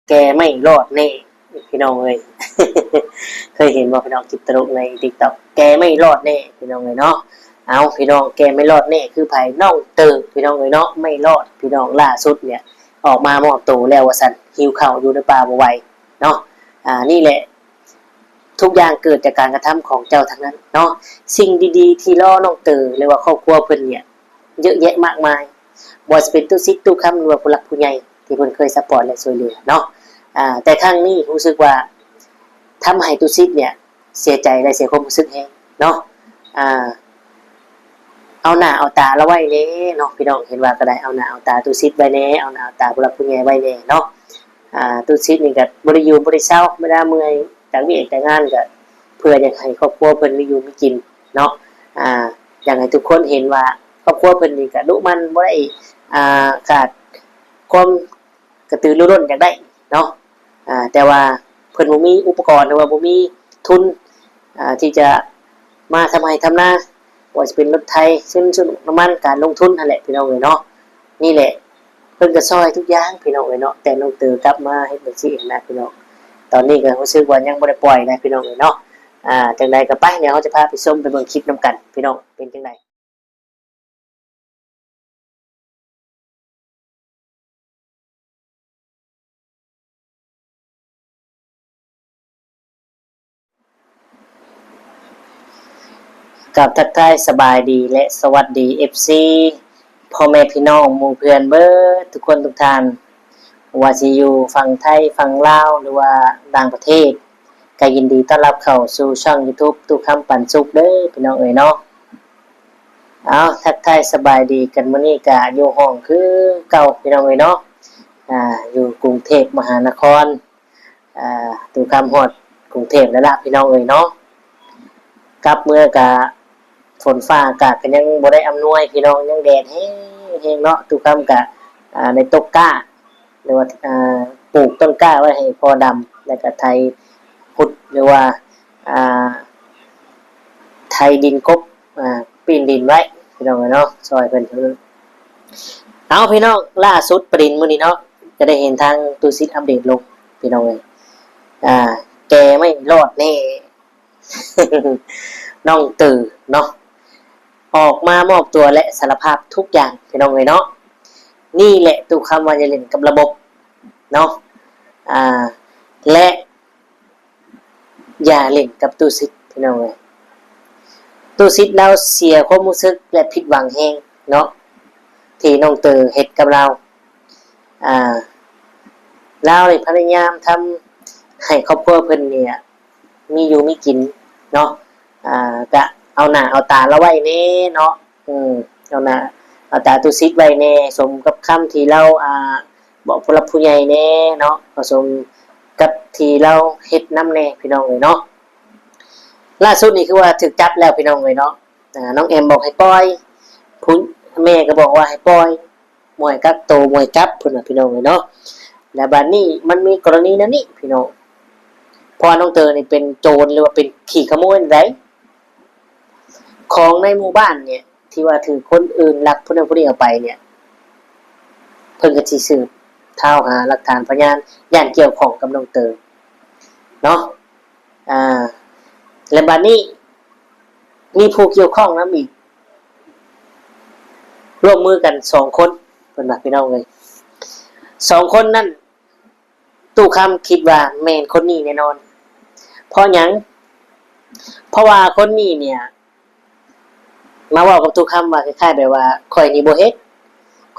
ແກ່ໄມ່ລອດແນ່ ພີ່ນ້ອງເອີຍ. ເຄີຍເຫັນບໍ່ພີ່ນ້ອງ ຄລິບຕະຫຼົກໃນຕິກຕັອກ ແກ່ໄມ່ລອດແນ່ ພີ່ນ້ອງເອີຍເນາະ. ເອົາ ພີ່ນ້ອງ ແກ່ໄມ່ລອດແນ່ຄືໃຜ? ນ້ອງເຕີ ພີ່ນ້ອງເອີຍເນາະ ໄມ່ລອດ ພີ່ນ້ອງ. ລ່າສຸດເນຍອອກມາມອບໂຕແລ້ວວ່າຊັ້ນ ຫິວເຂົ້າຢູ່ໃນປ່າບໍ່ໄຫວເນາະ. ອາ ນີ້ແຫຼະ ທຸກຢ່າງເກີດຈາກການກະທຳຂອງເຈົ້າທັງນັ້ນເນາະ. ສິ່ງດີໆທີ່ລໍນ້ອງເຕີ ຫຼືວ່າຄອບຄົວເພິ່ນເນຍ ເຍອະແຍະມາກມາຍ, ບໍ່ວ່າຈະເປັນຕູ້ສິດ, ຕູ້ຄຳ ຫຼືວ່າຜູ້ຫຼັກຜູ້ໃຫຍ່ທີ່ເພິ່ນເຄີຍຊັບພອດ ແລະ ຊ່ວຍເຫຼືອເນາະ. ອາ ແຕ່ຄັ້ງນີ້ຮູ້ສຶກວ່າທຳໃຫ້ຕູ້ສິດເນຍເສຍໃຈ ແລະ ເສຍຄວາມຮູ້ສຶກແຮງເນາະ. ອາ ເອົາໜ້າເອົາຕາລາວໄວ້ແດ່ເນາະ ພີ່ນ້ອງ. ເຫັນວ່າກໍໄດ້ ເອົາໜ້າເອົາຕາຕູ້ສິດໄວ້ແດ່, ເອົາໜ້າເອົາຕາຜູ້ຫຼັກຜູ້ໃຫຍ່ໄວ້ແດ່ເນາະ. ອາ ຕູ້ສິດນີ້ກໍບໍ່ໄດ້ຢູ່ບໍ່ໄດ້ເຊົາ, ເວລາເມື່ອຍຈາກວຽກຈາກງານ ກໍເພື່ອຢາກໃຫ້ຄອບຄົວເພິ່ນມີຢູ່ມີກິນ ເນາະ. ອາ ຢາກໃຫ້ທຸກຄົນເຫັນວ່າຄອບຄົວເພິ່ນນີ້ກະດຸໝັ່ນ ບໍ່ໄດ້ ອາ ຂາດຄວາມກະຕືລືລົ້ນຢາກໄດ້ເນາະ. ອາ ແຕ່ວ່າເພິ່ນບໍ່ມີອຸປະກອນ ຫຼືວ່າບໍ່ມີທຶນ ອາ ທີ່ຈະມາທຳໄຮ່ທຳນາ, ບໍ່ວ່າຈະເປັນລົດໄຖ, ເຊິ່ງ ເຊິ່ງນ້ຳມັນ, ການລົງທຶນຫັ້ນແຫຼະ ພີ່ນ້ອງເອີຍເນາະ. ນີ້ແຫຼະ ເພິ່ນກໍຊ່ອຍທຸກຢ່າງ ພີ່ນ້ອງເອີຍເນາະ. ແຕ່ນ້ອງເຕີກັບມາເຮັດແບບຊີ້ນະ ພີ່ນ້ອງ. ຕອນນີ້ກໍຮູ້ສຶກວ່າຍັງບໍ່ໄດ້ປ່ອຍນະ ພີ່ນ້ອງເອີຍເນາະ. ອາ ຈັ່ງໃດກໍໄປ ດຽວເຮົາຈະພາໄປຊົມໄປເບິ່ງຄລິບນຳກັນ ພີ່ນ້ອງ ເປັນຈັ່ງໃດ. ກາບທັກທາຍສະບາຍດີ ແລະ ສະຫວັດດີ ເອັຟຊີ ພໍ່ແມ່ພີ່ນ້ອງໝູ່ເພື່ອນເບິດທຸກຄົນທຸກທ່ານ, ບໍ່ວ່າຊິຢູ່ຝັ່ງໄທ, ຝັ່ງລາວ ຫຼືວ່າຕ່າງປະເທດ, ກໍຍິນດີຕ້ອນຮັບເຂົ້າສູ່ຊ່ອງ YouTube ຕູ້ຄຳປັນສຸກເດີ ພີ່ນ້ອງເອີຍເນາະ. ເອົາ ທັກທາຍສະບາຍດີກັນ, ມື້ນີ້ກະຢູ່ຫ້ອງຄືເກົ່າ ພີ່ນ້ອງເອີຍເນາະ. ອາ ຢູ່ກຸງເທບມະຫານະຄອນ, ອາ ຕູ້ຄຳຮອດກຸງເທບແລ້ວລະ ພີ່ນ້ອງເອີຍເນາະ. ກັບເມືອກະຝົນຟ້າອາກາດກໍຍັງບໍ່ໄດ້ອຳນວຍ ພີ່ນ້ອງ, ຍັງແດດແຮງໆເນາະ. ຕູ້ຄຳກະ ອາ ໄດ້ຕົກກ້າ ຫຼືວ່າ ອາ ປູກຕົ້ນກ້າໄວ້ໃຫ້ພໍດຳ ແລ້ວກະໄຖຂຸດ ຫຼືວ່າ ອາ ໄຖດິນກົບ ອາ ປີ້ນດິນໄວ້ ພີ່ນ້ອງເອີຍເນາະ, ຊ່ອຍເພິ່ນ. ເອົາ ພີ່ນ້ອງ ລ່າສຸດປະເດັນມື້ນີ້ເນາະ ຈະໄດ້ເຫັນທາງຕູ້ສິດອັບເດດລົງ ພີ່ນ້ອງເອີຍ. ອາ ແກ່ໄມ່ລອດແນ່ ນ້ອງເຕີເນາະ ອອກມາມອບຕົວ ແລະ ສາລະພາບທຸກຢ່າງ ພີ່ນ້ອງເອີຍເນາະ. ນີ້ແຫຼະ ຕູ້ຄຳວ່າຢ່າຫຼິ້ນກັບລະບົບເນາະ ອາ ແລະ ຢ່າຫຼິ້ນກັບຕູ້ສິດ ພີ່ນ້ອງເອີຍ. ຕູ້ສິດລາວເສຍຄວາມຮູ້ສຶກ ແລະ ຜິດຫວັງແຮງເນາະ ທີ່ນ້ອງເຕີເຮັດກັບລາວ. ອາ ລາວນີ້ພະຍາຍາມທຳໃຫ້ຄອບຄົວເພິ່ນນີ້ມີຢູ່ມີກິນເນາະ, ອາ ກະເອົາໜ້າເອົາຕາລາວໄວ້ແດ່ເນາະ. ອືມ ເອົາໜ້າເອົາຕາຕູ້ສິດໄວ້ແດ່, ສົມກັບຄຳທີ່ລາວ ອາ ບອກຜູ້ຫຼັກຜູ້ໃຫຍ່ແດ່ເນາະ, ເອົາສົມກັບທີ່ລາວເຮັດນຳແດ່ ພີ່ນ້ອງເອີຍເນາະ. ລ່າສຸດນີ້ຄືວ່າຖືກຈັບແລ້ວ ພີ່ນ້ອງເອີຍເນາະ. ອາ ນ້ອງແອມບອກໃຫ້ປ່ອຍ, ຜູ້ ແມ່ກໍບອກວ່າໃຫ້ປ່ອຍ, ບໍ່ໃຫ້ກັກໂຕ, ບໍ່ໃຫ້ຈັບ ເພິ່ນວ່າ ພີ່ນ້ອງເອີຍເນາະ. ແລ້ວບາດນີ້ມັນມີກໍລະນີແນວນີ້ ພີ່ນ້ອງ, ເພາະວ່ານ້ອງເຕີນີ້ເປັນໂຈນ ຫຼືວ່າເປັນຂີ້ຂະໂມຍໃດ ຂອງໃນໝູ່ບ້ານນີ້ ທີ່ວ່າຖືກຄົນອື່ນລັກຜູ້ນັ້ນຜູ້ນີ້ເອົາໄປນີ້ ເພິ່ນກໍຊິສືບທ້າວຫາຫຼັກຖານພະຍານ ຢ້ານກ່ຽວຂ້ອງກັບນ້ອງເຕີເນາະ. ອາ ແລະ ບາດນີ້ມີຜູ້ກ່ຽວຂ້ອງນຳອີກ ຮ່ວມມືກັນສອງຄົນ ເພິ່ນວ່າ ພີ່ນ້ອງເອີຍ. ສອງຄົນນັ້ນ ຕູ້ຄຳຄິດວ່າແມ່ນຄົນນີ້ແນ່ນອນ. ເພາະຫຍັງ? ເພາະວ່າຄົນນີ້ເນຍ ມາເວົ້າກັບຕູ້ຄຳວ່າ ຄ້າຍໆແບບວ່າ ຂ້ອຍນີ້ບໍ່ເຮັດ,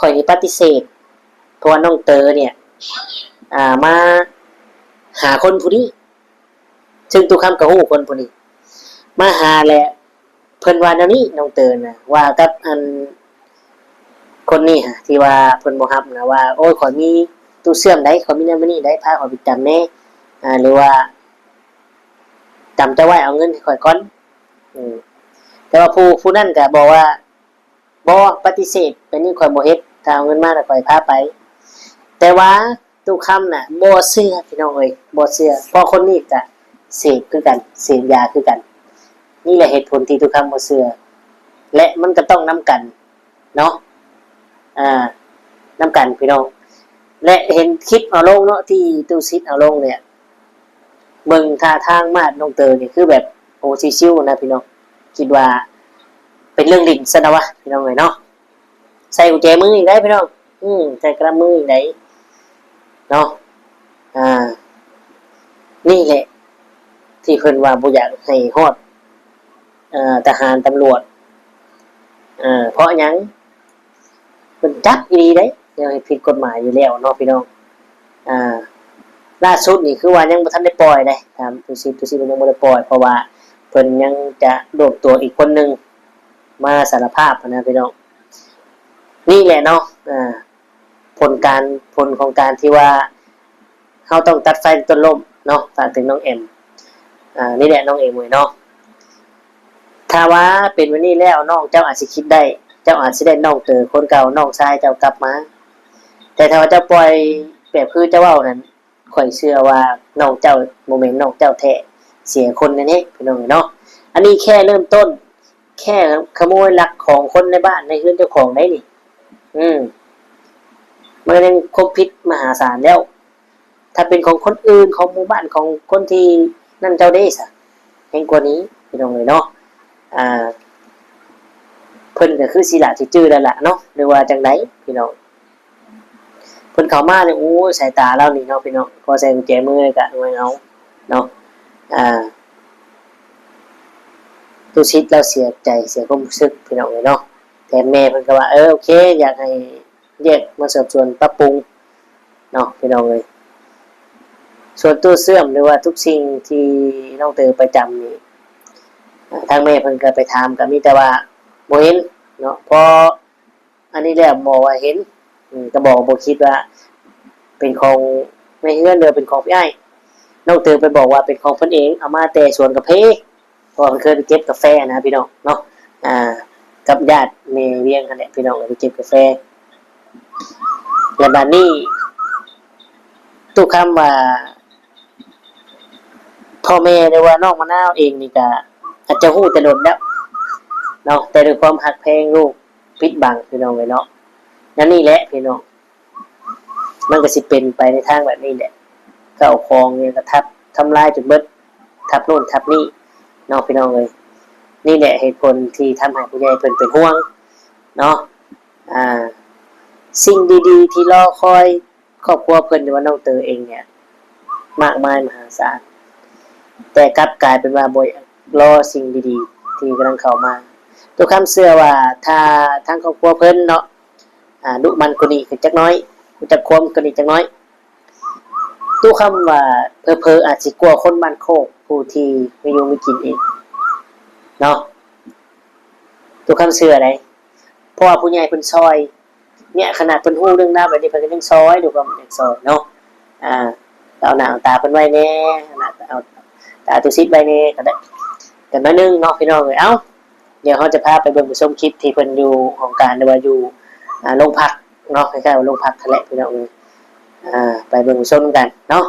ຂ້ອຍນີ້ປະຕິເສດ, ເພາະວ່ານ້ອງເຕີເນຍ ອາ ມາຫາຄົນຜູ້ນີ້ ເຊິ່ງຕູ້ຄຳກໍຮູ້ຄົນຜູ້ນີ້ ມາຫາແຫຼະ. ເພິ່ນວ່າແນວນີ້ ນ້ອງເຕີນະ ວ່າກັບອັນ ຄົນນີ້ຫະ ທີ່ວ່າເພິ່ນບໍ່ຮັບນະ ວ່າ ໂອ້ຍ ຂ້ອຍມີຕູ້ເຊື່ອມໃດ໋, ຂ້ອຍມີແນວນີ້ໃດ໋, ພາຂ້ອຍໄປຈຳແດ່ ອາ ຫຼືວ່າຈຳເຈົ້າໄວ້ ເອົາເງິນໃຫ້ຂ້ອຍກ່ອນ. ອືມ ແຕ່ວ່າຜູ້ ຜູ້ນັ້ນກໍບອກວ່າ ບໍ່ ປະຕິເສດ, ແບບນີ້ຂ້ອຍບໍ່ເຮັດ, ຖ້າເອົາເງິນມາແລ້ວຂ້ອຍພາໄປ. ແຕ່ວ່າຕູ້ຄຳນະບໍ່ເຊື່ອ ພີ່ນ້ອງເອີຍ, ບໍ່ເຊື່ອ ເພາະຄົນນີ້ກະເສບຄືກັນ, ເສບຢາຄືກັນ. ນີ້ແຫຼະເຫດຜົນທີ່ຕູ້ຄຳບໍ່ເຊື່ອ ແລະ ມັນກະຕ້ອງນຳກັນເນາະ, ອາ ນຳກັນ ພີ່ນ້ອງ. ແລະ ເຫັນຄລິບເອົາລົງເນາະ ທີ່ຕູ້ຊິດເອົາລົງເນຍ ເບິ່ງທ່າທາງມາດນ້ອງເຕີນີ້ຄືແບບ ໂອ້ ຊິວໆນະພີ່ນ້ອງ ຄິດວ່າເປັນເລື່ອງຫຼິ້ນຊັ້ນນະວະ ພີ່ນ້ອງເອີຍເນາະ. ໃສ່ກຸນແຈມືອີກໄດ໋ພີ່ນ້ອງ ອືມ ໃສ່ກະລະມືອີກໄດ໋ເນາະ. ອ່າ ນີ້ແຫຼະທີ່ເພິ່ນວ່າບໍ່ຢາກໃຫ້ຮອດ ເອີ ທະຫານຕຳຫຼວດ ເອີ ເພາະຫຍັງ? ເພິ່ນຈັບອີ່ຫຼີເດ້ ແນວເຮັດຜິດກົດໝາຍຢູ່ແລ້ວເນາະພີ່ນ້ອງ. ອ່າ ລ່າສຸດນີ້ຄືວ່າຍັງບໍ່ທັນໄດ້ປ່ອຍເດ້ ທາງຕູ້ຊິດ ຕູ້ຊິດເພິ່ນຍັງບໍ່ໄດ້ປ່ອຍ ເພາະວ່າເພິ່ນຍັງຈະລວບຕົວອີກຄົນໜຶ່ງມາສາລະພາບຫັ້ນນະພີ່ນ້ອງ. ນີ້ແຫຼະເນາະ ອ່າ ຜົນການ ຜົນຂອງການທີ່ວ່າ ເຮົາຕ້ອງຕັດໄຟໃນຕົ້ນລົມເນາະ. ຝາກເຖິງນ້ອງແອມ ອ່າ ນີ້ແຫຼະນ້ອງເອເວີຍເນາະ ຖ້າວ່າເປັນແບບນີ້ແລ້ວ ນ້ອງເຈົ້າອາດຊິຄິດໄດ້ ເຈົ້າອາດຊິໄດ້ນ້ອງເຕີຄົນເກົ່າ ນ້ອງຊາຍເຈົ້າກັບມາ. ແຕ່ຖ້າວ່າເຈົ້າປ່ອຍແບບຄືເຈົ້າເວົ້ານັ້ນ ຂ້ອຍເຊື່ອວ່ານ້ອງເຈົ້າບໍ່ແມ່ນນ້ອງເຈົ້າແທ້ ເສຍຄົນແນ່ໆ ພີ່ນ້ອງເອີຍເນາະ. ອັນນີ້ແຄ່ເລີ່ມຕົ້ນ ແຄ່ຂະໂມຍລັກຂອງຄົນໃນບ້ານໃນເຮືອນເຈົ້າຂອງໄດ໋ນີ້ ອືມ ມັນຍັງຄົບຜິດມະຫາສານແລ້ວ. ຖ້າເປັນຂອງຄົນອື່ນ ຂອງໝູ່ບ້ານ ຂອງຄົນທີ່ນັ້ນເຈົ້າເດ້ຊະ ແຮງກວ່ານີ້ ພີ່ນ້ອງເອີຍເນາະ. ອ່າ ເພິ່ນກໍຄືຊິລະຊິຈື່ແລ້ວລະເນາະ ຫຼືວ່າຈັ່ງໃດພີ່ນ້ອງ. ເພິ່ນເຂົ້າມານີ້ ໂອ້ຍ ສາຍຕາລາວນີ້ເນາະພີ່ນ້ອງ ພໍໃສ່ກຸນແຈມືກໍ ໂອ້ຍ ເອົາເນາະ. ອ່າ ຕູ້ຊິດລາວເສຍໃຈ ເສຍຄວາມຮູ້ສຶກ ພີ່ນ້ອງເອີຍເນາະ. ແຕ່ແມ່ເພິ່ນກໍວ່າ ເອີ ໂອເຄ ຢາກໃຫ້ແຍກມາສອບສວນປັບປຸງເນາະ ພີ່ນ້ອງເອີຍ. ສ່ວນຕູ້ເຊື່ອມ ຫຼືວ່າທຸກສິ່ງທີ່ນ້ອງເຕີໄປຈຳນີ້ ອ່າ ທາງແມ່ເພິ່ນກໍໄປຖາມ ກໍມີແຕ່ວ່າບໍ່ເຫັນເນາະ ເພາະ ອັນນີ້ແຫຼະໝໍວ່າເຫັນ ອືມ ກໍບອກບໍ່ຄິດວ່າເປັນຂອງໃນເຮືອນ ຫຼືເປັນຂອງພີ່ອ້າຍ. ນ້ອງເຕີໄປບອກວ່າເປັນຂອງເພິ່ນເອງ ເອົາມາແຕ່ສວນກາເຟ ເພາະວ່າເພິ່ນເຄີຍໄປເກັບກາແຟນະພີ່ນ້ອງເນາະ ອ່າ ກັບຍາດແມ່ວຽງຫັ້ນແຫຼະພີ່ນ້ອງ ໄປເກັບກາແຟ. ແລະບາດນີ້ ຕູ້ຄຳວ່າ ພໍ່ແມ່ ຫຼືວ່ານ້ອງມະນາວເອງນີ້ກະອາດຈະຮູ້ແຕ່ດົນແລ້ວເນາະ ແຕ່ດ້ວຍຄວາມຮັກແພງລູກປິດບັງ ພີ່ນ້ອງເອີຍເນາະ. ແນວນີ້ແຫຼະພີ່ນ້ອງ ມັນກໍຊິເປັນໄປໃນທາງແບບນີ້ແຫຼະ ເຂົ້າຂອງຫຍັງກໍທັບ ທຳລາຍຈົນເບິດ ທັບໂນ່ນທັບນີ້ເນາະ ພີ່ນ້ອງເອີຍ. ນີ້ແຫຼະເຫດຜົນທີ່ທຳໃຫ້ຜູ້ໃຫຍ່ເພິ່ນເປັນຫ່ວງເນາະ ອ່າ ສິ່ງດີໆທີ່ລໍຄອຍ ຄອບຄົວເພິ່ນ ຫຼືວ່ານ້ອງເຕີເອງເນຍ ມາກມາຍມະຫາສານ ແຕ່ກັບກາຍເປັນວ່າບໍ່ຢາກລໍສິ່ງດີໆທີ່ກຳລັງເຂົ້າມາ. ຕູ້ຄຳເຊື່ອວ່າຖ້າທາງຄອບຄົວເພິ່ນເນາະ ອາ ດຸໝັ່ນກວ່ານີ້ຂຶ້ນຈັກໜ້ອຍ ຮູ້ຈັກຄວາມກວ່ານີ້ຈັກໜ້ອຍ ຕູ້ຄຳວ່າເຜີໆອາດຊິກວ່າຄົນບ້ານໂຄກຜູ້ທີ່ມີຢູ່ມີກິນອີກເນາະ. ຕູ້ຄຳເຊື່ອໃດ ເພາະວ່າຜູ້ໃຫຍ່ເພິ່ນຊ່ອຍ ເນຍ ຂະໜາດເພິ່ນຮູ້ເລື່ອງລາວແບບນີ້ ເພິ່ນກໍຍັງຊ່ອຍ ຫຼືວ່າມັນຍັງຊ່ອຍເນາະ. ອ່າ ເອົາໜ້າເອົາຕາເພິ່ນໄວ້ແດ່ ເອົາໜ້າເອົາຕາຕູ້ຊິດໄວ້ແດ່ກໍໄດ້ ກັນໜ້ອຍໜຶ່ງເນາະ ພີ່ນ້ອງເອີຍ. ເອົ້າ ດຽວເຮົາຈະພາໄປເບິ່ງໄປຊົມຄລິບທີ່ເພິ່ນຢູ່ຫ້ອງການ ຫຼືວ່າຢູ່ ອ່າ ໂຮງພັກເນາະ ຄ້າຍໆວ່າໂຮງພັກຫັ້ນແຫຼະ ພີ່ນ້ອງເອີຍ. ອ່າ ໄປເບິ່ງໄປຊົມນຳກັນເນາະ.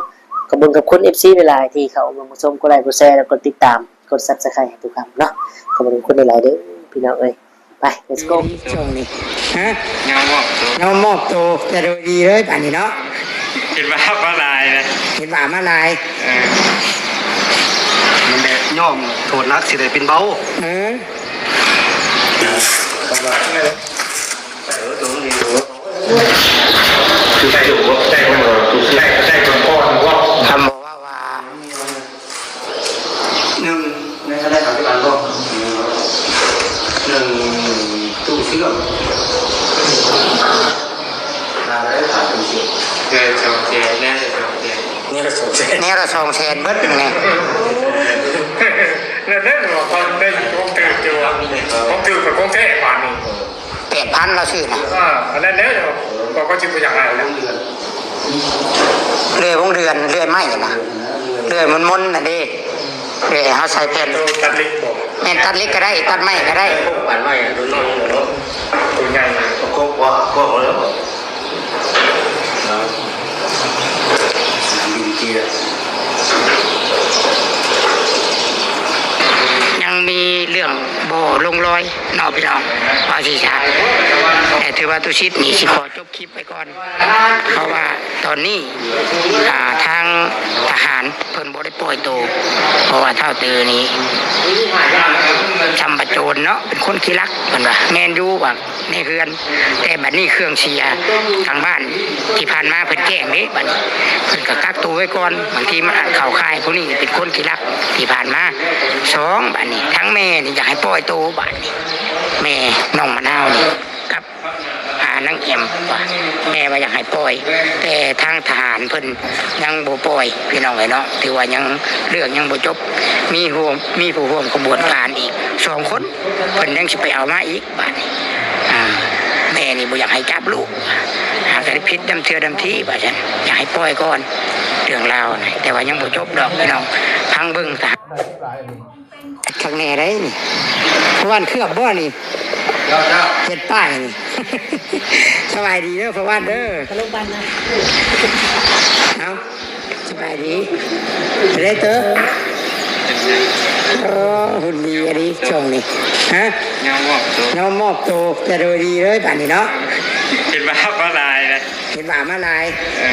ຂອບຄຸນ ຂອບຄຸນ ເອັຟຊີ ຫຼາຍໆ ທີ່ເຂົ້າມາເບິ່ງມາຊົມ ກົດໄລ ກົດແຊ ແລະ ກົດຕິດຕາມ ກົດ Subscribe ໃຫ້ຕູ້ຄຳເນາະ. ຂອບຄຸນຫຼາຍໆເດີ ພີ່ນ້ອງເອີຍ. ໄປ let's go ຊ່ວງນີ້ ຮະ ຍອມມອບໂຕ ຍອມມອບໂຕ ແຕ່ໂດຍດີເລີຍບາດນີ້ເນາະ. ເຫັນວ່າມາຫຼາຍນະ ເຫັນວ່າມາຫຼາຍ ເອີ ມັນແບບຍອມໂທດໜັກຊິໄດ້ເປັນເບົາ ເອີ ຄືໃສ່ຢູ່ບໍ່ ໃສ່ບໍ່ ໃສ່ ໃສ່ກ່ອນບໍ່ ຄຳບໍ່ວ່າວ່າ ໜຶ່ງ ໃນຄະແນນສາມສິບອັນບໍ່? ໜຶ່ງ ຕູ້ເຊື່ອມ ລາຍໄດ້ສາມສິບ ແມ່ນສອງແສນ ແມ່ນສອງແສນ ແນວລະສອງແສນ ແນວລະສອງແສນເບິດນີ້ ນັ້ນແຫຼະ ວ່າເຂົາໄດ້ຂອງຖືກຢູ່ ຂອງຖືກກັບຂອງແທ້ບາດນີ້. ແປດພັນລາວຊື້ນະ ອ່າ ອັນນັ້ນແຫຼະ ບອກວ່າຊິບໍ່ຢາກໄດ້ແລ້ວ ເລື່ອຍວົງເດືອນ ເລື່ອຍໄມ້ນະ ເລື່ອຍມົນໆນະເດ້ ເລື່ອຍເຮົາໃສ່ແຜ່ນ ຕັດເຫຼັກບໍ່? ແມ່ນ ຕັດເຫຼັກກໍໄດ້ ຕັດໄມ້ກໍໄດ້ ປານໄມ້ຕົວນ້ອຍເນາະ ຕົວໃຫຍ່ ປະກົບບໍ່ ພວກເຮົາແລ້ວ ຍັງມີເລື່ອຍ ເລື່ອງບໍ່ລົງລອຍເນາະພີ່ນ້ອງ ວ່າຊິຊະ. ແຕ່ຖືວ່າຕຸສິດນີ້ຊິຂໍຈົບຄລິບໄວ້ກ່ອນ ເພາະວ່າຕອນນີ້ ອ່າ ທາງທະຫານເພິ່ນບໍ່ໄດ້ປ່ອຍໂຕ ເພາະວ່າທ້າວເຕີນີ້ ຊຳປະໂຈນເນາະ ເປັນຄົນຂີ້ລັກ ເພິ່ນວ່າ. ແມ່ນຢູ່ວ່າ ໃນເຮືອນ ແຕ່ບັດນີ້ເຄື່ອງເສຍທາງບ້ານທີ່ຜ່ານມາເພິ່ນແຈ້ງເດ້ ບັດນີ້ເພິ່ນກໍກັກໂຕໄວ້ກ່ອນ. ບາງທີມັນອາດເຂົ້າຂ່າຍພວກນີ້ເປັນຄົນຂີ້ລັກທີ່ຜ່ານມາ. ສອງ ບັດນີ້ທາງແມ່ນີ້ຢາກໃຫ້ປ່ອຍໂຕ ບັດນີ້ແມ່ນ້ອງມະນາວນີ້ກັບ ອາ ນາງແອມວ່າ ແມ່ວ່າຢາກໃຫ້ປ່ອຍ ແຕ່ທາງທະຫານເພິ່ນຍັງບໍ່ປ່ອຍ ພີ່ນ້ອງເອີຍເນາະ. ຖືວ່າຍັງ ເລື່ອງຍັງບໍ່ຈົບ ມີຮ່ວມ ມີຜູ້ຮ່ວມຂະບວນການອີກສອງຄົນ ເພິ່ນຍັງຊິໄປເອົາມາອີກ ບາດນີ້ ອ່າ ແມ່ນີ້ບໍ່ຢາກໃຫ້ຈັບລູກ ຫາກະໄດ້ຜິດນຳເທື່ອນຳທີວ່າຊັ້ນ ຢາກໃຫ້ປ່ອຍກ່ອນເລື່ອງລາວນະ. ແຕ່ວ່າຍັງບໍ່ຈົບດອກພີ່ນ້ອງ ຟັງເບິ່ງຊະ. ຄັກແນ່ໄດ໋ນີ້ ພໍ່ບ້ານເຄືອບບໍ່ນີ້ ເຈົ້າ ເຈົ້າ ເຮັດປ້າຍນີ້. ສະບາຍດີເດີພໍ່ບ້ານເດີ ເອົາ ສະບາຍດີ ເດເຕີ. ໂອ້ ຫຸ່ນດີອີ່ຫຼີຊ່ວງນີ້ ຮະ ຍອມມອບໂຕ ຍອມມອບໂຕ ແຕ່ໂດຍດີເລີຍບາດນີ້ເນາະ. ເຮັດບາບມາຫຼາຍເລີຍ ເຮັດບາບມາຫຼາຍ ເອີ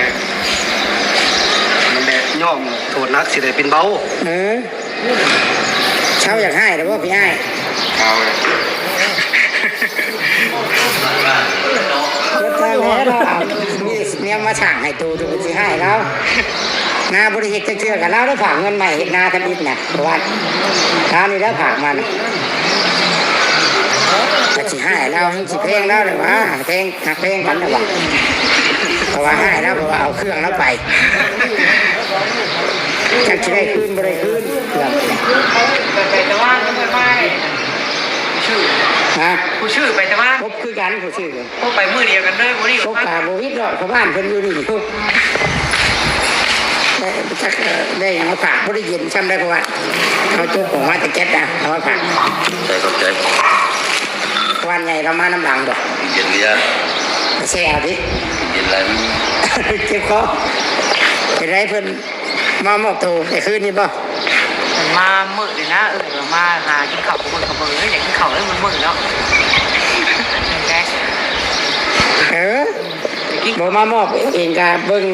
ມັນແບບຍອມໂທດໜັກ ຊິໄດ້ເປັນເບົາ ເອີ. ເຊົາຢາກຮ້າຍແລ້ວບໍ່ພີ່ອ້າຍ? ເອົາເລີຍ ເບິດແລ້ວແຫຼະ ມີແນວມາສ້າງໃຫ້ໂຕ ໂຕຊິຮ້າຍລາວ. ນາບໍ່ໄດ້ເຮັດຈັກເທື່ອ ກະລາວໄດ້ຝາກເງິນມາເຮັດນາທຳອິດນະ ເພາະວ່າລາວນີ້ແຫຼະຝາກມານະ. ກະຊິຮ້າຍລາວ ຍັງຊິແພງລາວແຫຼະຫວາ ແພງ ຮັກແພງກັນແຫຼະຫວາ ເພາະວ່າຮ້າຍລາວ ເພາະວ່າເອົາເຄື່ອງລາວໄປ. ຈັກຊິໄດ້ຄືນບໍ່ໄດ້ຄືນ ເຄື່ອງ ໄປແຕ່ວ່າຍັງບໍ່ມາເດ້ ຜູ້ຊື້ ຮະ ຜູ້ຊື້ໄປແຕ່ວ່າ ພົບຄືກັນ ຜູ້ຊື້ ໂອ້ ໄປມື້ດຽວກັນເລີຍ ບໍ່ໄດ້ ໂອ້ ກະບໍ່ຜິດດອກ ເພາະບ້ານເພິ່ນຢູ່ນີ້ ແຕ່ຈັກ ເອີ ໄດ້ຫຍັງມາຝາກ ບໍ່ໄດ້ເຢັນຊ່ຳໃດ ເພາະວ່າເຮົາຈົກອອກມາແຕ່ແກັດນະ ເອົາມາຝາກ ຂອບໃຈ ຂອບໃຈ. ວານໃຫຍ່ລາວມານຳຫຼັງບໍ່? ເຢັນເລີຍ ແຊ່ເອົາຕິ ເຢັນຫຼາຍ ເຈັບຄໍ. ເປັນໃດເພິ່ນ ມາມອບໂຕແຕ່ຄືນນີ້ບໍ່? ເພິ່ນມາມື້ນີ້ນະ ເອີ ມາຫາກິນເຂົ້າກັບເພິ່ນ ເຂົາເບິ່ງ ເອີ ຢາກກິນເຂົ້າເລີຍມື້ໆເນາະ ເອີ ບໍ່ມາມອບເອງກະເບິ່ງ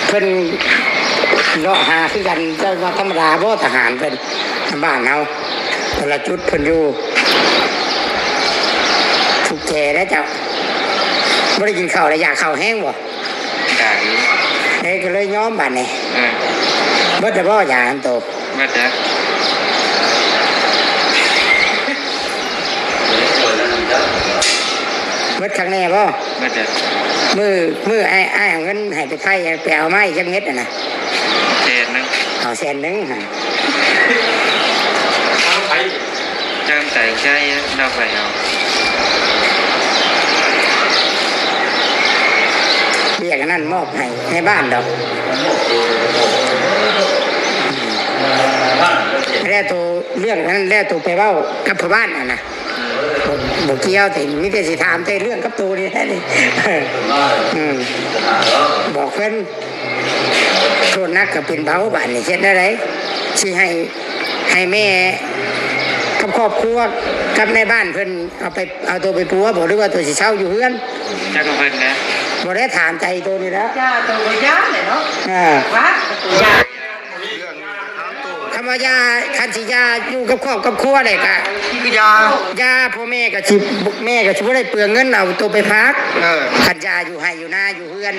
ເພິ່ນເລາະຫາຄືກັນ. ເຈົ້າວ່າທຳມະດາບໍ່ ທະຫານເພິ່ນ ບ້ານເຮົາ ແຕ່ລະຈຸດເພິ່ນຢູ່ ທຸກແຈເດ້ເຈົ້າ. ບໍ່ໄດ້ກິນເຂົ້າແລ້ວ ຢາກເຂົ້າແຮງບໍ່? ຢາກຢູ່ ເອີ ກໍເລີຍຍອມບາດນີ້ ເອີ ເບິດແລ້ວບໍ່ຢານຳໂຕ? ເບິດແລ້ວ ເບິດຄັກແນ່ບໍ່? ເບິດແລ້ວ ມື້ ມື້ອ້າຍ ອ້າຍເອົາເງິນໃຫ້ໄປໄຖ່ ໄປເອົາມາອີກຈັກເມັດຫັ້ນນະ? ແສນໜຶ່ງ ເອົາແສນໜຶ່ງຫັ້ນ ເອົາໃຜ? ຈ້າງໃຈໃຊ້ ເອົາໄປເອົາ ວຽກອັນນັ້ນມອບໃຫ້ໃນບ້ານດອກ ແລ້ວໂຕ ເລື່ອງນັ້ນແລ້ວໂຕໄປເວົ້າກັບພໍ່ບ້ານຫັ້ນນະ ບໍ່ ບໍ່ກ່ຽວຕິ ມີແຕ່ຊິຖາມແຕ່ເລື່ອງກັບໂຕນີ້ແຫຼະນີ້ ອືມ ບອກເພິ່ນ ໂທດໜັກກໍເປັນເບົາ ບາດນີ້ເຮັດແນວໃດ? ຊິໃຫ້ ໃຫ້ແມ່ກັບຄອບຄົວກັບນາຍບ້ານເພິ່ນເອົາໄປ ເອົາໂຕໄປປົວບໍ່ ຫຼືວ່າໂຕຊິເຊົ່າຢູ່ເຮືອນ? ຈັກເພິ່ນແຫຼະ ບໍ່ໄດ້ຖາມໃຈໂຕນີ້ແຫຼະ ຢ່າໂຕບໍ່ຢ້ານແຫຼະເນາະ ອ່າ ວ່າໂຕຢ້ານ ເລື່ອງນີ້ກໍຖາມໂຕ ຄັນວ່າຢ່າ ຄັນຊິຢ່າຢູ່ກັບຄອບກັບຄົວແຫຼະກະ ຄືຢ່າ ຢ່າ ພໍ່ແມ່ກໍຊິ ແມ່ກໍຊິບໍ່ໄດ້ເປືອງເງິນເອົາໂຕໄປຝາກ ເອີ ຄັນຢ່າຢູ່ໄຮ່ຢູ່ນາຢູ່ເຮືອນ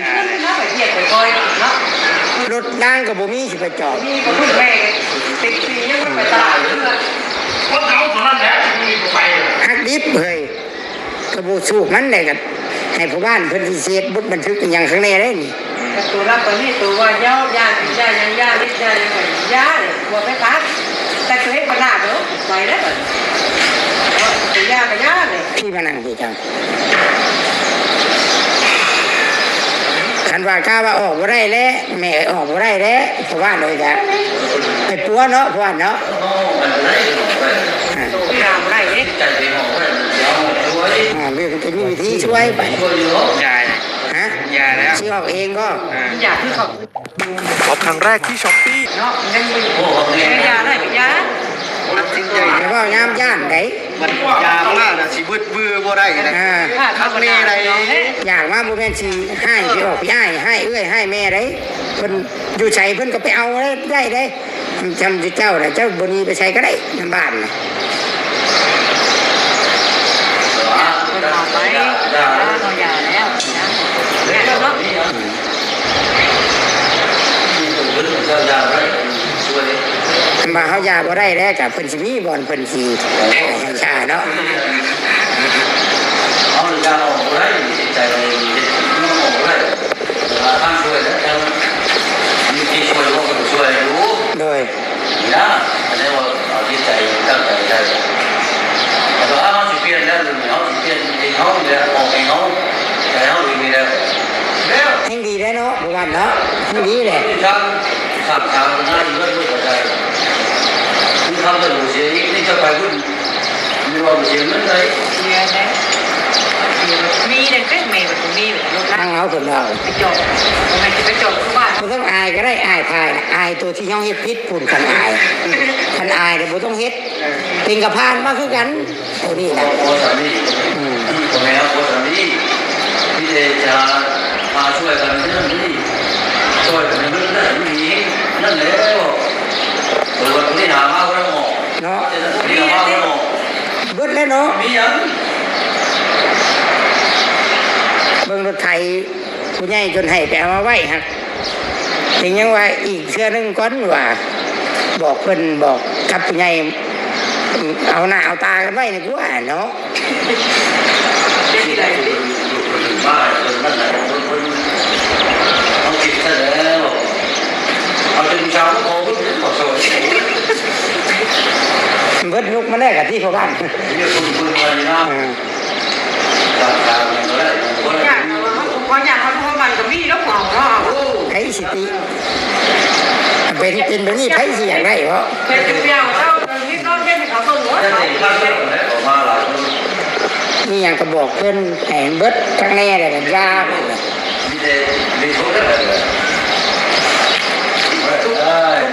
ລົດລາງກໍບໍ່ມີຊິໄປຈອດ ມີກໍເພິ່ນແມ່ກໍຕິດຊີຍັງໄປຕະຫຼາດເທື່ອ ຄົນເຮົາເທົ່ານັ້ນແຫຼະ ມັນມີບໍ່ໄປ ຮັກດິບເຮີ້ຍ ກະບໍ່ສູ້ມັນແຫຼະ ກະໃຫ້ພໍ່ບ້ານເພິ່ນຊິເຮັດບົດບັນທຶກອີ່ຫຍັງຂ້າງໃນໄດ໋ນີ້ ກະໂຕຮັບໄປນີ້ ໂຕວ່າຢ່າ ຢ່າກິນ ຢ່າຫຍັງ ຢ່າເຮັດ ຢ່າຫຍັງ ກະຢ່າເລີຍ ບໍ່ໄປປາກ ແຕ່ໂຕເຮັດບັນດາໂດ ໄປແລ້ວບັດນີ້ ໂຕຢ່າກະຢ່າເລີຍ ທີ່ມານັ່ງທີ່ເຈົ້າ ຄັນວ່າກ້າວ່າອອກບໍ່ໄດ້ແລ້ວ ແມ່ອອກບໍ່ໄດ້ແລ້ວ ເພາະວ່າໂດຍກະໄປປົວເນາະ ເພາະວ່າເນາະ ອ່າ ເວລາບໍ່ໄດ້ເດ້ ອ່າ ເວລາຈະມີວິທີຊ່ວຍໄປ ຢ່າ ຮະ ຢ່າແລ້ວ ຊິອອກເອງບໍ່ ອ່າ ຢາກຄືເຂົາ ຊອບຄັ້ງແລກທີ່ Shopee ເນາະ ຍັງບໍ່ ຢ່າໄດ້ ຢ່າ ຕັດສິນໃຈ ແຕ່ເວົ້າຍາມຢ້ານໃດ໋ ມັນຢາມມານະ ຊິບຶດບືບໍ່ໄດ້ນະ ອ່າ ຄັກແນ່ໃດ໋. ຢາກມາບໍ່ແມ່ນຊິຮ້າຍພີ່ອອກພີ່ອ້າຍ ຮ້າຍເອື້ອຍ ຮ້າຍແມ່ໃດ໋ ເພິ່ນຢູ່ໃສເພິ່ນກໍໄປເອົາໄດ້ເດ້. ຈຳເຈົ້ານະ ເຈົ້າບໍ່ໜີໄປໃສກໍໄດ້ນຳບ້ານນະ. ເພິ່ນເອົາໄປ ເຮົາຢ່າແລ້ວນະ ຍາກເນາະ. ຄັນວ່າເຮົາຢ່າບໍ່ໄດ້ແລ້ວ ກໍເພິ່ນຊິມີບ່ອນເພິ່ນຊິໃຫ້ເຮົາຢ່າເນາະ. ເຮົາຢ່າອອກບໍ່ໄດ້ ໃຈເຮົາເຮັດມັນອອກບໍ່ໄດ້ ແຕ່ວ່າທາງຊ່ວຍແລ້ວ ທາງມີທີ່ຊ່ວຍ ເຮົາກໍຊ່ວຍຢູ່ ໂດຍ ນີ້ນະ. ອັນນີ້ວ່າເອົາຈິດໃຈຕັ້ງໃຈໃສ່ ແຕ່ວ່າເຮົາຊິປ່ຽນແລ້ວ ເຮົາຊິປ່ຽນເອງເຮົານີ້ແຫຼະ ອອກເອງເຮົາ ໃຈເຮົາເອງນີ້ແຫຼະ ແລ້ວ ແຮ່ງດີແລ້ວເນາະ ບໍ່ວ່າເນາະ ແຮ່ງດີແຫຼະ. ສ້າງ ສ້າງສາລະໜາຢູ່ເຮືອນເພິ່ນກໍໄດ້ ຄືຄຳເພິ່ນບໍ່ເສຍອີກ ນີ້ຈະໄປພຸ້ນ ມີວ່າບໍ່ເສຍເງິນໄດ້ ເສຍໄດ້ ເສຍ ມີໄດ້ເດ້ ແມ່ມັນບໍ່ມີ ລົດລາງເອົາເພິ່ນເວົ້າ ໄປຈອດ ບໍ່ແມ່ນຊິໄປຈອດຄືບ້ານ. ບໍ່ຕ້ອງອາຍກໍໄດ້ ອາຍພາຍນະ ອາຍໂຕທີ່ເຮົາເຮັດຜິດພຸ້ນ ຄັນອາຍ ຄັນອາຍແລ້ວບໍ່ຕ້ອງເຮັດ ເອີ ເປັນກະຜ່ານມາຄືກັນ ໂຕນີ້ນະ ພໍສ່ຳນີ້ ອືມ ພໍ່ແມ່ເຮົາພໍສ່ຳນີ້ ມີແຕ່ຈະຫາ ຫາຊ່ວຍກັນເທົ່ານັ້ນນີ້ ຊ່ວຍກັນເທົ່ານັ້ນນີ້ ນັ້ນແຫຼະ ໂຕວັດນີ້ຫາມາບໍ່ໄດ້ອອກເນາະ ແຕ່ຕົວນີ້ຫາມາບໍ່ໄດ້ອອກ ເບິດແລ້ວເນາະ ມີຫຍັງ ເບິ່ງລົດໄຖ ຜູ້ໃຫຍ່ຈົນໃຫ້ໄປເອົາມາໄວ້ຫັ້ນ ເປັນຫຍັງວ່າອີກເທື່ອໜຶ່ງກ່ອນວ່າ ບອກເພິ່ນ ບອກກັບຜູ້ໃຫຍ່ ເອົາໜ້າເອົາຕາກັນໄວ້ດີກວ່າເນາະ. ເບິດຍຸກມາແລ້ວກະທີ່ພໍ່ບ້ານ ເອີ ຢາກເອົາ ເຮົາ ເຮົາຢາກເອົາ ເຮົາມັນກໍມີແລ້ວ ເຮົາເນາະ ໃຜຊິຕິ ເປັນ ເປັນແບບນີ້ ໃຜຊິຢາກໄດ້ເນາະ ເຮັດຢູ່ແນວເຮົາ ເຮັດນອນເຮັດໃຫ້ເຂົາເບິ່ງໂລດ ມີຫຍັງກໍບອກເພິ່ນໃຫ້ເບິດຄັກແນ່ ແລ້ວກໍຢ່າ ມີແຕ່ມີໂທດແລ້ວ ທຸກ ທຸກ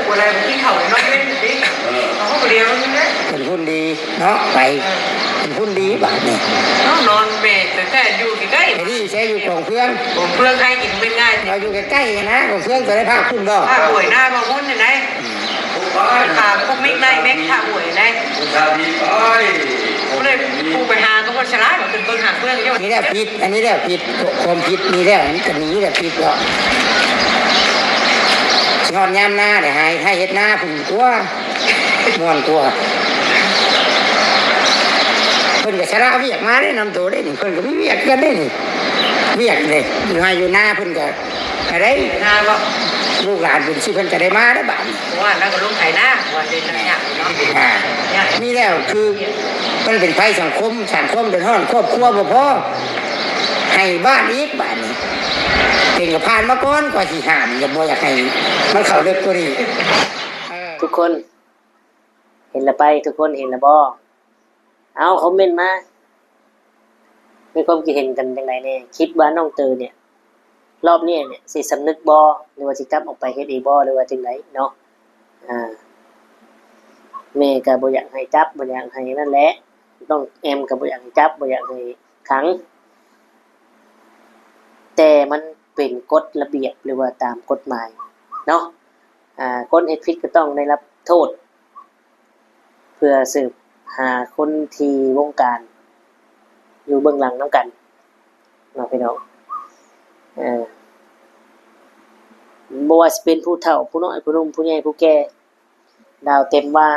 ບໍ່ໄດ້ ກິນເຂົ້ານອນເວັນຕິ ເອີ ເອົາຜູ້ດຽວນີ້ແຫຼະ ເປັນຄົນດີ ເນາະ ໄປ ເອີ ເປັນຄົນດີບາດນີ້ ເນາະ ນອນແບກແຕ່ຢູ່ໃກ້ໆ ໄປດີແຊຢູ່ກອງເຟືອງ ກອງເຟືອງໃຜກິນເປັນງ່າຍ ເຮົາຢູ່ໃກ້ໆນະ ກອງເຟືອງຕົວໃດພາກພຸ້ນບໍ່ ພາກຫ້ວຍນາບໍ່ພຸ້ນນີ້ໃດ ອືມ ພາກພວກມິກໄດ້ແມັກພາກຫ້ວຍໄດ້ ຜູ້ໃດຜູ້ໄປຫາກໍບໍ່ສະຫຼາຍ ວ່າຂຶ້ນເບິ່ງຫາເຟືອງຢູ່ ນີ້ແຫຼະຜິດ ອັນນີ້ແຫຼະຜິດ ຄວາມຜິດນີ້ແຫຼະ ມັນກໍໜີແຫຼະຜິດເນາະ ຊິຮອດຍາມນາແລ້ວ ໃຫ້ ໃຫ້ເຮັດນາພຸ້ນຕົວ ມ່ວນກວ່າ ເພິ່ນກໍສະຫຼະວຽກມາເດ້ ນຳໂຕເດ້ນີ້ ເພິ່ນກໍມີວຽກຄືກັນເດ້ນີ້ ວຽກເດ້ ຢູ່ໄຮ່ຢູ່ນາເພິ່ນກໍ ອາໄດ້ ນາບໍ່ ລູກຫຼານເປັນຊິເພິ່ນກໍໄດ້ມາເດ້ບາດນີ້ ເພາະວ່າລາວກໍລົງໄຖນາ ວ່າເປັນຫຍັງເນາະ ອ່າ ນີ້ແຫຼະ ຄືມັນເປັນໄພສັງຄົມ ສ້າງຄວາມເດືອດຮ້ອນຄອບຄົວບໍ່ພໍ ໃຫ້ບ້ານອີກບາດນີ້ ເປັນກໍຜ່ານມາກ່ອນ ກວ່າຊິຫ້າມ ກໍບໍ່ຢາກໃຫ້ມັນເຂົ້າເລິກກວ່ານີ້ ເອີ ທຸກຄົນ ເຫັນລະໄປ ທຸກຄົນເຫັນລະບໍ່? ເອົາ ຄອມເມັນມາ ມີຄວາມຄິດເຫັນກັນຈັ່ງໃດແດ່? ຄິດວ່ານ້ອງເຕີເນ່ຍ ລອບນີ້ເນ່ຍ ຊິສຳນຶກບໍ່ ຫຼືວ່າຊິກັບອອກໄປເຮັດອີກບໍ່ ຫຼືວ່າຈັ່ງໃດເນາະ? ອ່າ ແມ່ກໍບໍ່ຢາກໃຫ້ຈັບ ບໍ່ຢາກໃຫ້ນັ້ນແຫຼະ ນ້ອງແອມກໍບໍ່ຢາກໃຫ້ຈັບ ບໍ່ຢາກໃຫ້ຂັງ ແຕ່ມັນເປັນກົດລະບຽບ ຫຼືວ່າຕາມກົດໝາຍເນາະ ອ່າ ຄົນເຮັດຜິດກໍຕ້ອງໄດ້ຮັບໂທດ ເພື່ອສືບຫາຄົນທີ່ວົງການຢູ່ເບື້ອງຫຼັງນຳກັນເນາະ ພີ່ນ້ອງ ເອີ ບໍ່ວ່າຊິເປັນຜູ້ເຖົ້າ ຜູ້ນ້ອຍ ຜູ້ໜຸ່ມ ຜູ້ໃຫຍ່ ຜູ້ແກ່ ດາວເຕັມວ່າ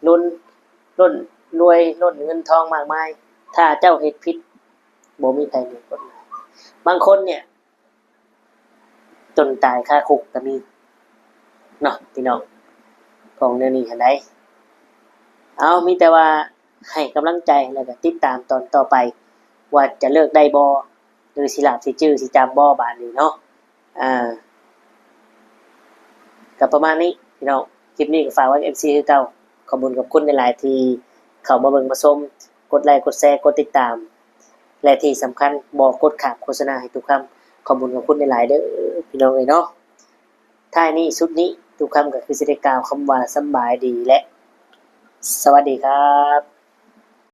ລົ້ນ ລົ້ນລວຍ ລົ້ນເງິນທອງມາກມາຍ ຖ້າເຈົ້າເຮັດຜິດ ບໍ່ມີໃຜໜີກົດໝາຍ ບາງຄົນເນ່ຍ ຈົນຕາຍຄາຄຸກກໍມີເນາະ ພີ່ນ້ອງ ຂອງແນວນີ້ຫັ້ນໃດ໋ ເອົາ ມີແຕ່ວ່າໃຫ້ກຳລັງໃຈ ແລ້ວກໍຕິດຕາມຕອນຕໍ່ໄປ ວ່າຈະເລີກໄດ້ບໍ່ ຫຼືຊິຫຼາບຊິຈື່ຊິຈຳບໍ່ບາດນີ້ເນາະ ອ່າ ກໍປະມານນີ້ພີ່ນ້ອງ ຄລິບນີ້ກໍຝາກໄວ້ກັບເອັຟຊີຄືເກົ່າ ຂອບຄຸນຂອບຄຸນຫຼາຍໆທີ່ເຂົ້າມາເບິ່ງມາຊົມ ກົດໄລກົດແຊ ກົດຕິດຕາມ ແລະທີ່ສຳຄັນບໍ່ກົດຂ້າມໂຄສະນາໃຫ້ຕຸຄຳ ຂອບຄຸນຂອບຄຸນຫຼາຍໆເດີ້ພີ່ນ້ອງເອີຍເນາະ ທ້າຍນີ້ສຸດນີ້ຕຸຄຳກໍຄືຊິໄດ້ກ່າວຄຳວ່າສຳບາຍດີ ແລະ ສະຫວັດດີຄັບ.